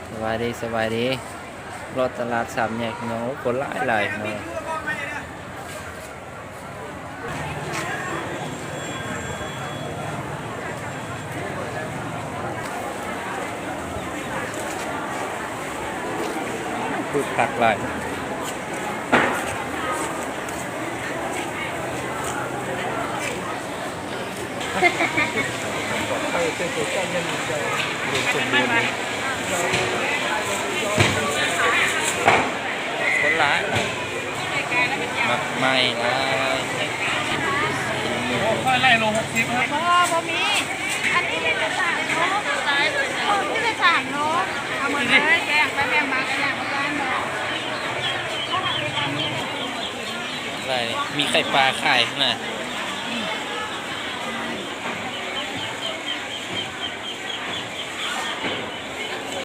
ສະບາຍດີ ສະບາຍດີ ເລາະຕະຫຼາດສາມແຍກພີ່ນ້ອງ ໂອ້ ຄົນຫຼາຍໆ ພີ່ນ້ອງ ຄຶກຄັກຫຼາຍ. ຄົນຫຼາຍ ໝາກໄມ້ຫຼາຍ. ຂ້ອຍໄລ່ໂລຫົກສິບ ບໍ່ ບໍ່ມີ ອັນນີ້ມີແຕ່ສາມໂລ ເອີ ມີແຕ່ສາມໂລ ເອົາໝົດເລີຍ ແບ່ງໄປແບ່ງມາກໍຢ່າງປະມານດອກ ໄດ້ ມີໄຂ່ປາຂາຍນະ.